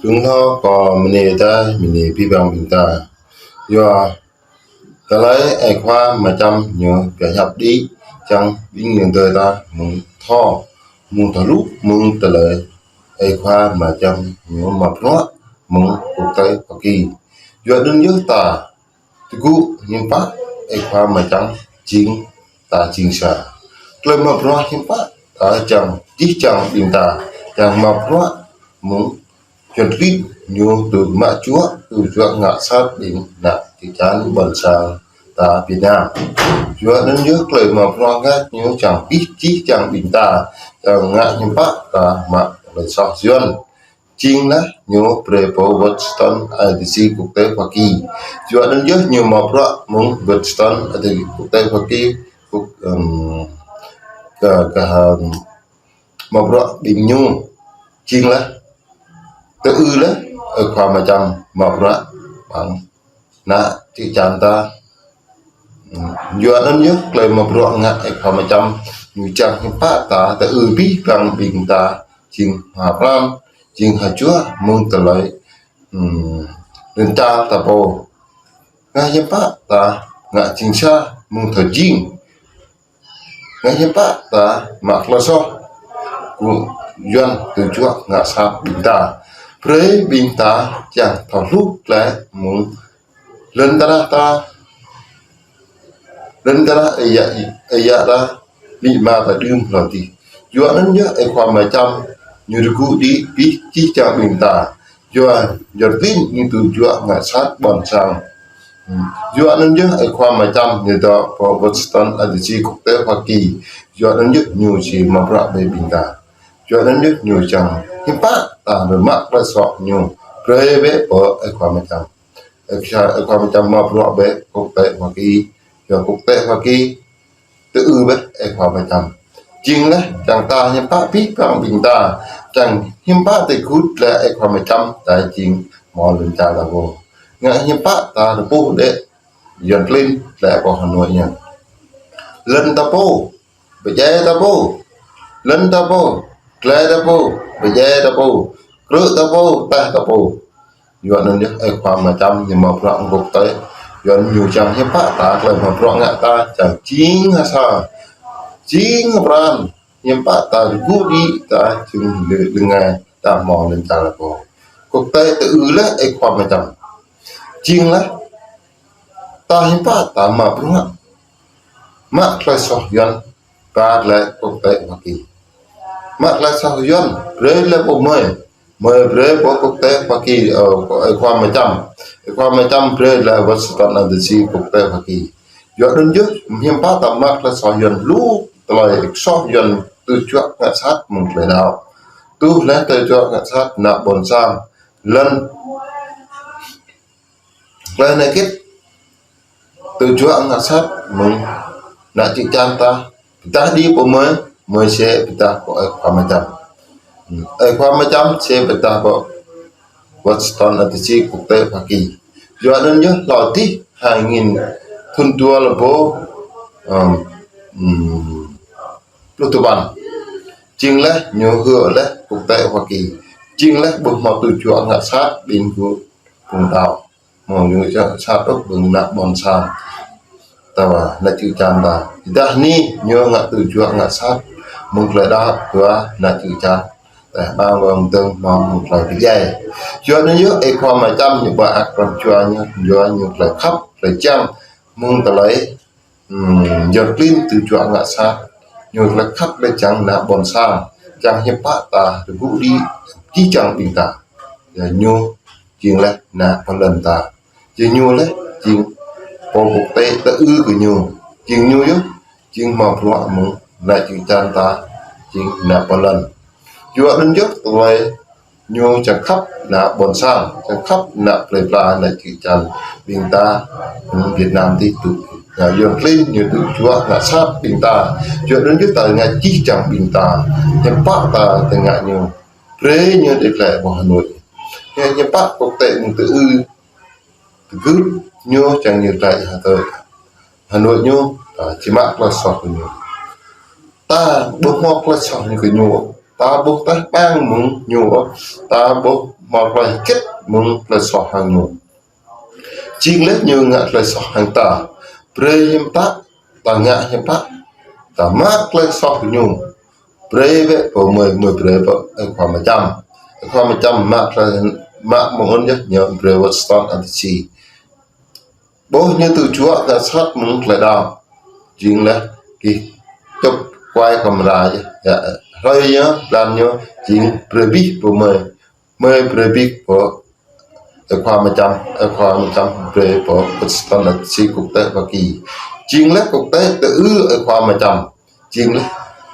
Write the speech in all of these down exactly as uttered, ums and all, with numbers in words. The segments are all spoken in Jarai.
Dơ̆ng hloh kơ mơnê ta, mơnê pih pang ƀing ta. Yua tơlơi ơi khua Ama Čăm ñu pơhiăp đĭ, čang ƀing ñu tơi ta mơ̆ng thâo, mơ̆ng thâo hluh, mơ̆ng tơlơi ơi khua Ama Čăm ñu mă bruă mơ̆ng quốc tế Hoa Kỳ. Yua anŭn yơh ta tơgŭ hiư̆m pă ơi khua Ama Čăm jing ta jing sa. Tơlơi mă bruă hiư̆m pă ta čang, čih čang ƀing ta, čang mă bruă mơ̆ng Yuan klin ñu tŭ mă čuă, tŭ čuă ngă sat ƀing ană čư̆ čan ƀôn sang ta Việt Nam. Yua anŭn yơh tơlơi mă bruă ngă ñu čang pih čih čang ƀing ta, čang ngă hiư̆m pă ta mă tơlơi soh Yuan. Jing laih ñu brơi pơ Washington D C quốc tế Hoa Kỳ. Yua anŭn yơh ñu mă bruă mơ̆ng Washington D C quốc tế Hoa Kỳ, quốc, ưm, kơ, kơ, ưm, mă bruă ƀing ñu. Jing laih tơ ư laih ơi khua Ama Čăm mă bruă ƀing ană čư̆ čan ta. Yua anŭn yơh tơlơi mă bruă ngă ơi khua Ama Čăm ñu čang hiư̆m pă ta tơ ư pih pang ƀing ta jing ha pran, jing ha jua mơ̆ng tơlơi, ưm, lŏn čar ta pô. Ngă hiư̆m pă ta ngă jing sa mơ̆ng thâo jing. Ngă hiư̆m pă ta mă tơlơi soh kơ Yuan tŭ čuă ngă sat ƀing ta. Brơi ƀing ta čang thâo hluh tơlơi mơ̆ng lŏn tơnah ta, lŏn tơnah ơi yă, ơi yă ta, amĭ ama ta đưm hlâo adih. Yua anŭn yơh ơi khua Ama Čăm ñu tơgŭ đĭ pih čih čang ƀing ta. Yua, Yuan klin ñu tŭ čuă ngă sat ƀôn sang. Ưm. Yua anŭn yơh ơi khua Ama Čăm ñu dŏ pơ Washington D C quốc tế Hoa Kỳ. Yua anŭn yơh ñu či mă bruă ƀơi ƀing ta. Yua anŭn yơh ñu čang hiư̆m pă ta mă tơlơi soh ñu brơi bĕ pơ ơi khua Ama Čăm. Ơi khua, ơi khua Ama Čăm mă bruă ƀơi quốc tế Hoa Kỳ. Yua quốc tế Hoa Kỳ tơ ư bĕ ơi khua Ama Čăm. Jing laih čang ta hiư̆m pă pih pang ƀing ta, čang hiư̆m pă tơgŭ laih ơi khua Ama Čăm ta jing mơ̆ lŏn čar ta pô. Ngă hiư̆m pă ta tơpŭh đĕ Yuan klin laih pơ Hà Nội ñu. Lŏn ta pô, pơdjai ta pô. Lŏn ta pô, glai ta pô, pơdjai ta pô, krư̆ ta pô, tah ta pô. Yua anŭn yơh ơi khua Ama Čăm ñu mă bruă quốc tế. Yua anŭn ñu čang hiư̆m pă ta tơlơi mă bruă ngă ta čang jing ha sa, jing ha pran, hiư̆m pă ta tơgŭ đĭ ta jing lơ-, lơngai ta mơ̆ lŏn čar ta pô. Quốc tế tơ ư laih ơi khua Ama Čăm. Jing laih ta hiư̆m pă ta mă bruă mă tơlơi soh Yuan ba laih quốc tế Hoa Kỳ. Mă tơlơi soh Yuan brơi laih pơ mơi, mơi brơi pơ quốc tế Hoa Kỳ, ơ, ơi khua Ama Čăm. Ơi khua Ama Čăm brơi laih Washington D C quốc tế Hoa Kỳ. Yua anŭn yơh hiư̆m pă ta mă tơlơi soh Yuan lu tơlơi soh Yuan tŭ čuă ngă sat mơ̆ng tơlơi đaŏ. Tŭ laih tŭ čuă ngă sat ană ƀôn sang. Lŏn tơlơi anai kĕt tŭ čuă ngă sat mơ̆ng ană čư̆ čan ta. Pơdah đĭ pơ mơi, mơi sĕ pơdah pơ ơi khua Ama Čăm. Ơi khua Ama Čăm sĕ pơdah pơ Washington D C quốc tế Hoa Kỳ. Yua anŭn yơh hlâo adih hai nghìn thŭn dua rơbâo, ưm, ưm, pluh tơpăn. Jing laih ñu hư̆ laih quốc tế Hoa Kỳ. Jing laih ƀu hmâo tŭ čuă ngă sat ƀing gơ̆ phung đaŏ. Mơ̆ ñu čang sat ôh ƀing ană ƀôn sang ta wa ană čư̆ čan ta. Tơdah anai ñu ngă tŭ čuă ngă sat mơ̆ng tơlơi đaŏ dua ană čư̆ čan ta ƀang wang dơ̆ng mơ̆ng tơlơi pơdjai. Yua anŭn yơh ơi khua Ama Čăm ñu ba ak krăp jua ñu, yua ñu tơlơi khăp tơlơi čang mơ̆ng tơlơi, ưm, Yuan klin tŭ čuă ngă sat. Ñu tơlơi khăp tơlơi čang ană ƀôn sang, čang hiư̆m pă ta tơgŭ đĭ čih čang ƀing ta. Yua ñu jing laih ană pơlŏn ta. Jing ñu laih jing pô quốc tế tơ ư kơ ñu. Jing ñu yơh jing mă bruă mơ̆ng ană čư̆ čan ta jing ană pơlŏn. Yua anŭn yơh tơlơi ñu čang khăp ană ƀôn sang, čang khăp ană plơi pla ană čư̆ čan ƀing ta, ưm, Việt Nam adih tŭ. Yua Yuan klin ñu tŭ čuă ngă sat ƀing ta. Yua anŭn yơh ta ngă čih čang ƀing ta. Hiư̆m pă ta tơngă ñu. Brơi ñu đĭ glaĭ pơ Hà Nội. Hiư̆m pă quốc tế mơ̆ng tơ ư tơgŭ ñu čang ñu glaĭ ha tơ Hà Nội ñu, ta či mă tơlơi soh kơ ñu. Ta ƀu hmâo tơlơi soh ñu kơ ñu. Ta ƀu tah ƀang mơ̆ng ñu. Ta ƀu hmâo tơlơi hơgĕt mơ̆ng tơlơi soh hăng ñu. Jing laih ñu ngă tơlơi soh hăng ta, brơi hiư̆m pă ta ngă hiư̆m pă, ta mă tơlơi soh ñu. Brơi bĕ pơ mơi, mơi brơi pơ Ơi Khua Mơčăm. Ơi Khua Mơčăm mă tơlơi, mă mơ̆ng anŭn yơh, ñu brơi wơ̆t ston atasi. Ƀuh ñu tŭ juă ngă sat mơ̆ng tơlơi đaŏ. Jing laih gih čŭp kuai kamra yơh. Yă, hrơi ñu, blan ñu, jing brơi abih pơ mơi. Mơi brơi abih pơ Ơi Khua Mơčăm, Ơi Khua Mơčăm brơi pơ wơ̆t ston atasi quốc tế Hoa Kỳ. Jing laih quốc tế tơ ư Ơi Khua Mơčăm. Jing laih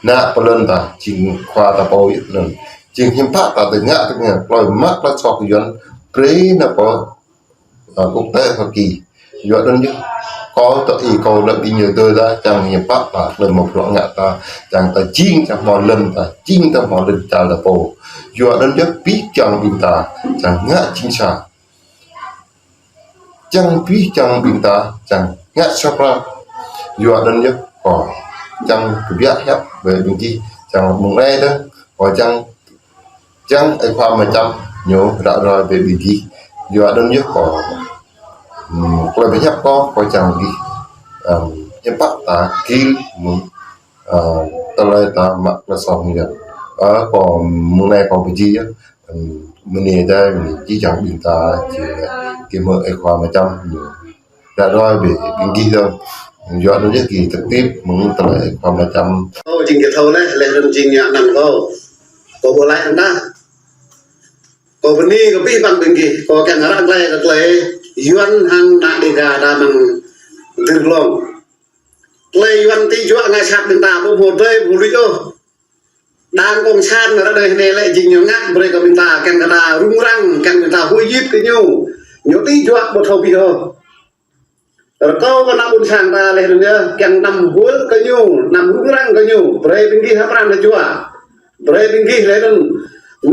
ană plơi ta, jing khua ta pô yơh anŭn. Jing hiư̆m pă ta tơngă tơngă, tơlơi mă tơlơi soh Yuan, brơi nao pơ, ơ, quốc tế Hoa Kỳ. Yua anŭn yơh, kâo tơ ih kâo lăp ƀing ñu tơ ta, čang hiư̆m pă ta, tơlơi mă bruă ngă ta, čang ta jing, čang hmâo lŏn ta, jing ta hmâo lŏn čar ta pô. Yua anŭn yơh, abih čang ƀing ta, čang ngă jing sa. Čang abih čang ƀing ta, čang ngă sa prăk. Yua anŭn yơh, kâo čang kơbiă hiăp brơi ƀing gih, čang mơ̆ng anai tơ, kâo čang, čang Ơi Khua Mơčăm ñu ră ruai brơi ƀing gih. Yua anŭn yơh kâo, hm, tơlơi pơhiăp kâo, kâo čang gih, hm, hiư̆m pă ta gir mơ̆ng, ơ, tơlơi ta mă tơlơi soh Yuan. Ơ, kâo mơ̆ng anai kâo pơjing yơh. Hm, mơ̆ng anai dai, mơ̆ng anai či čang ƀing ta, či, gih mơ̆ng Ơi Khua Mơčăm ñu ră ruai brơi ƀing gih dơ̆ng. Yua anŭn yơh gih tơtip mơ̆ng tơlơi Ơi Khua Mơčăm. Ơ, jing gih thâo laih, laih anŭn jing ñu anăn kâo. Kâo ƀu laĭ anăn. Kâo bơni kơ abih bang ƀing gih, kâo kiăng ră glai kơ tơlơi Yuan hăng ană Dêga ta mơ̆ng dưr glông. Tơlơi Yuan tŭ juă ngă sat ƀing ta ƀu hmâo dơi ƀu luč ôh. Đảng Cộng sản ră anai anai lĕ jing ñu ngă brơi kơ ƀing ta kiăng kơ ta rŭng răng, kiăng ƀing ta huĭ jit kơ ñu. Ñu tŭ juă ƀu thâo abih ôh. Rơkâo kơ ană ƀôn sang ta laih anŭn yơh, kiăng anăm huĭ kơ ñu, anăm rŭng răng kơ ñu, brơi ƀing gih ha pran ha jua. Brơi ƀing gih laih anŭn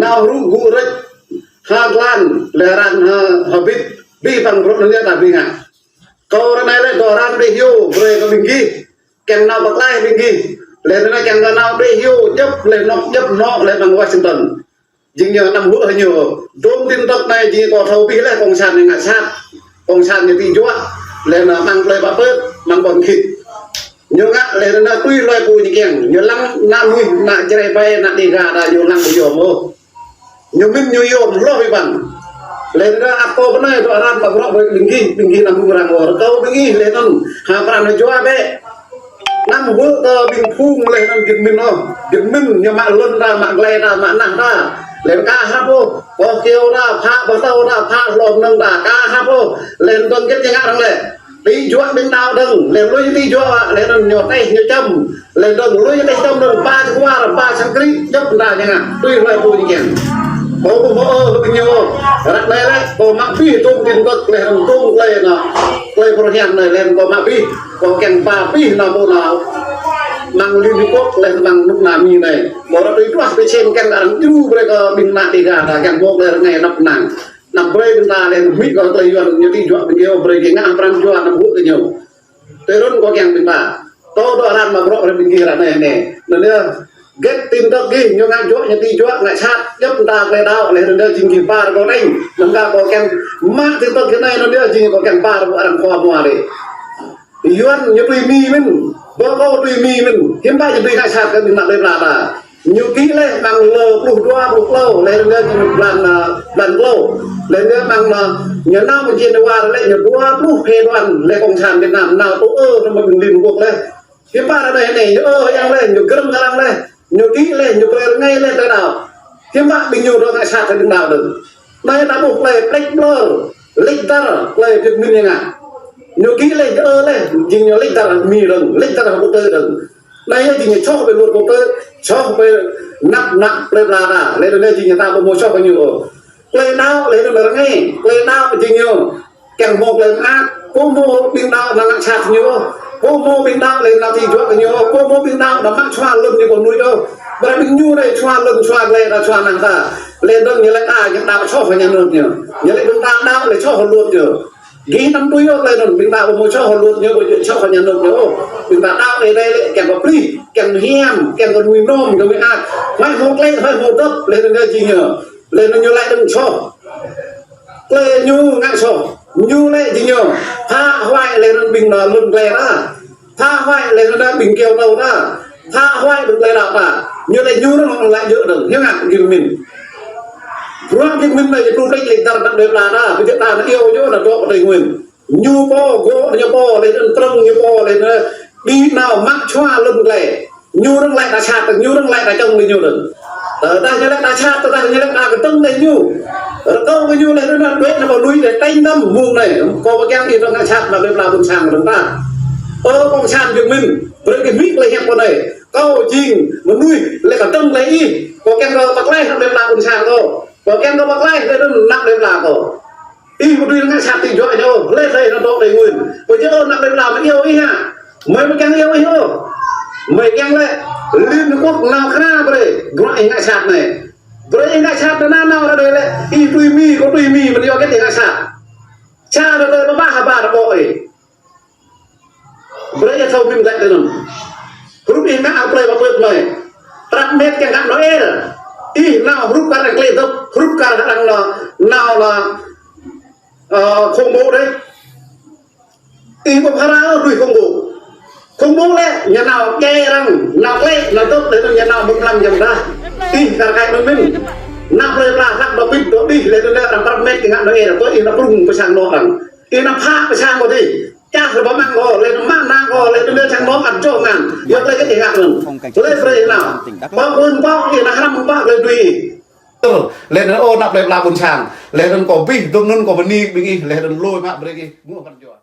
nao rŭ gŭ rĕč ha glan, laih arăng ha, ha bit, abih bang bruă anŭn yơh ta ƀing ngă. Kâo ră anai lĕ dŏ arăng đeh hyu, brơi kơ ƀing gih. Kiăng nao pơklaih ƀing gih. Laih anŭn kiăng kơ nao đeh hyu, djŏp laih anŏ, djŏp anŏ laih amăng Washington. Jing ñu anăm huĭ hăng ñu. Dôm tin tức anai jing kâo thâo abih laih Cộng sản ñu ngă sat. Cộng sản ñu tŭ juă. Laih anŭn amăng plơi Pă Pơt, amăng ƀôn Khit. Ñu ngă laih anŭn tui hloi pô ñu kiăng. Ñu lăng ană mơnuih, ană Jrai ƀai, ană Dêga ta ñu lăng ƀu yôm ôh. Ñu mĭn ñu yôm hloh abih bang. Laih anŭn ăt kâo bơnai dŏ arăng mă bruă brơi ƀing gih, ƀing gih anăm rŭng răng ôh. Rơkâo ƀing gih laih anŭn ha pran ha jua bĕ. Anăm huĭ kơ ƀing phung laih anŭn Việt Minh ôh. Việt Minh ñu mă lŏn ta, mă glai ta, mă anah ta. Laih anŭn ka hăp ôh. Kơ kiêu ta, phă pơtâo ta, phă hlô mơnơ̆ng ta, ka hăp ôh. Laih anŭn dŏng gĕt ñu ngă arăng lĕ. Tŭ juă ƀing đaŏ dơ̆ng, laih lui tŭ juă, laih anŭn ñu teh ñu čăm. Laih dơ̆ng lui teh čăm dơ̆ng ba čơkuar, ba sang krĭ, djŏp ƀing ta ñu ngă. Tui hloi pô ñu kiăng. Kâo ƀu hmâo ôh kơ ƀing ñu. Ră anai lĕ, kâo mă abih dôm tin tức laih anŭn dôm tơlơi anŭn. Tơlơi pơrơhian anai laih anŭn kâo mă abih. Kâo kiăng ba abih anŭn pô anŭn. Amăng Liên Hiệp Quốc laih anŭn amăng nước Nam Mi anai. Kâo ră tui duah pơčen kiăng arăng djru brơi kơ ƀing ană Dêga ta kiăng mơ̆ng laih rơngai anăp anăn. Anăm brơi ƀing ta laih anŭn huĭ kơ tơlơi Yuan ñu tŭ juă ƀing gih, brơi gih ngă pran jua anăm huĭ kơ ñu. Tui anŭn kâo kiăng ƀing ta. Kâo dŏ arăng mă bruă brơi ƀing gih ră anai anai. Anŭn yơh. Gĕt tin tức gih ñu ngă juă ñu tŭ juă ngă sat. Djŏp ƀing ta tơlơi đaŏ laih anŭn yơh jing gih ba rơkâo đeng. Anŭn kâo kiăng mă tin tức gih anai anŭn yơh jing kâo kiăng ba rơkâo arăng khua mua dih. Yuan ñu tui Mi mĭn. Bơ kâo tui Mi mĭn. Hiư̆m pă ñu tui ngă sat kơ ƀing ană plơi pla ta. Ñu gih laih amăng lơ pluh dua pluh klâo, laih anŭn yơh jing blan, a, blan klâo. Laih anŭn yơh amăng, a, ñu nao mơ̆ng January lĕ ñu dua pluh phái đoàn laih Cộng sản Việt Nam nao tŭ ư nao mơ̆ng Liên Hợp Quốc laih. Hiư̆m pă ră anai anai, ñu ư yang laih, ñu gơ̆m arăng laih, ñu gih laih, ñu brơi rơngai laih tơlơi đaŏ. Hiư̆m pă ƀing ñu dŏ ngă sat kơ ƀing đaŏ dơ̆ng. Anai ta ƀuh tơlơi plĕč ƀlơr, lĕč dar, tơlơi Việt Minh ñu ngă. Ñu gih laih, ñu ư laih, jing ñu lĕč dar Mi dơ̆ng, lĕč dar quốc tế dơ̆ng. Anai yơh jing ñu soh ƀơi luật quốc tế, soh ƀơi anăp ană plơi pla ta. Laih anŭn yơh jing ñu ta ƀu hmâo soh kơ ñu ôh. Tơlơi đaŏ laih anŭn rơngai, tơlơi đaŏ jing ñu kiăng hmâo tơlơi mơak, ƀu hmâo ƀing đaŏ anŭn ngă sat kơ ñu ôh. Ƀu hmâo ƀing đaŏ laih anŭn tŭ juă kơ ñu ôh. Ƀu hmâo ƀing đaŏ anŭn mă čua lŏn ñu ƀu nuih ôh. Brơi ƀing ñu anai čua lŏn, čua glai ta, čua anah ta. Laih anŭn ñu laĭ ta, ñu đaŏ soh kơ nhà nước ñu. Ñu laĭ ƀing ta đaŏ laih soh kơ luật ñu. Gih anăm tui ôh laih anŭn, ƀing ta ƀu hmâo soh kơ luật ñu, ƀu soh kơ nhà nước ñu ôh. Ƀing ta đaŏ laih anai lĕ kiăng kơ plih, kiăng hiam, kiăng kơ nuih nŏm, kiăng kơ mơak. Huai hmâo klĕ, huai hmâo dŏp, laih anŭn yơh jing ñu. Laih anŭn ñu laĭ đơ̆ng soh. Tơlơi ñu ngă soh. Ñu laĭ jing ñu phá hoại laih anŭn ƀing ană lŏn tơlơi ta. Phá hoại laih anŭn ƀing kiaŏ tâo ta. Phá hoại ƀing tơlơi đaŏ ta. Ñu laĭ ñu anŭn laĭ djơ̆ anŭn. Hiư̆m ngă Việt Minh. Bruă Việt Minh anai ñu plŭ plĕč lĕ dar ană plơi pla ta. Ƀu djơ̆ ta ană iâu ñu ană dŏ pơ Tây Nguyên. Ñu pô, gŏ ñu pô, laih anŭn trơ̆ng ñu pô, laih anŭn ƀing nao mă čua lŏn tơlơi. Ñu rơ̆ng laĭ ta sat, ñu rơ̆ng laĭ ta čŏng laih ñu rơ̆ng. Tơdah ñu laĭ ta sat, tơdah ñu laĭ ta kơtơ̆ng laih ñu. Rơkâo kơ ñu laih anŭn đuaĭ nao pơ lui laih tañ tăm mơ̆ng anai. Kâo pơkiăng ih rơ̆ng ngă sat nao plơi pla ƀôn sang rơ̆ng ta. Ơ cộng sản Việt Minh, brơi kơ mĭt laih hiăp kơ anai. Kâo jing mơnuih laih kơtơ̆ng laih ih. Kâo kiăng kơ pơklaih nao plơi pla ƀôn sang kâo. Kâo kiăng kơ pơklaih laih anŭn nao plơi pla kâo. Ih ƀu dưi ngă sat ti juă ñu, laih laih anŭn dŏ Tây Nguyên. Ƀu djơ̆ ană plơi pla mă iâu ih hă. Mơi ƀu kiăng iâu ih ôh. Mơi kiăng laĭ Liên Hợp Quốc nao khra brơi, bruă ih ngă sat anai. Brơi ih ngă sat anŭn nao ră anai lĕ, ih tui Mi, kâo tui Mi, mơ̆n yua hơget ih ngă sat. Sa ră anai pơpă hơbă rơkâo ih. Brơi ih thâo mĭn glaĭ tui anŭn. Hrup ih ngă plơi pơpơt mơi. Prăp met kiăng ngă Noel. Ih nao hrup kar arăng klĕ dŏp, hrup kar arăng nao, nao, nao, ơ, khủng bố đơi. Ih ƀu phara ôh tui khủng bố. Khủng bố lĕ, ñu nao kĕ arăng, nao klĕ, nao dŏp, laih anŭn ñu nao mơ̆ng lăm jăm dah. Ih kar kaĭ mơ̆n mĭn. Nao plơi pla hlăk dŏ pĭt dŏ đih, laih anŭn arăng prăp met kiăng ngă Noel, tui ih nao prŭng pơ sang anŏ arăng. Ih nao phă pơ sang kâo dih. Čah rơbah mơ̆ng kâo, laih anŭn mă nang kâo, laih anŭn čang nŏ ăt jŏ ngăn. Yua tơlơi hơget ih ngă anŭn. Tơlơi brơi ih nao. Pơ ƀôn pơ ih nao hrăm pơ tơlơi tui ih. Tơl, laih anŭn ơ ană plơi pla ƀôn sang. Laih anŭn kâo abih dơ̆ng anŭn kâo bơni ƀing ih, laih anŭn lui mă brơi ih. Mơ̆ păn jua.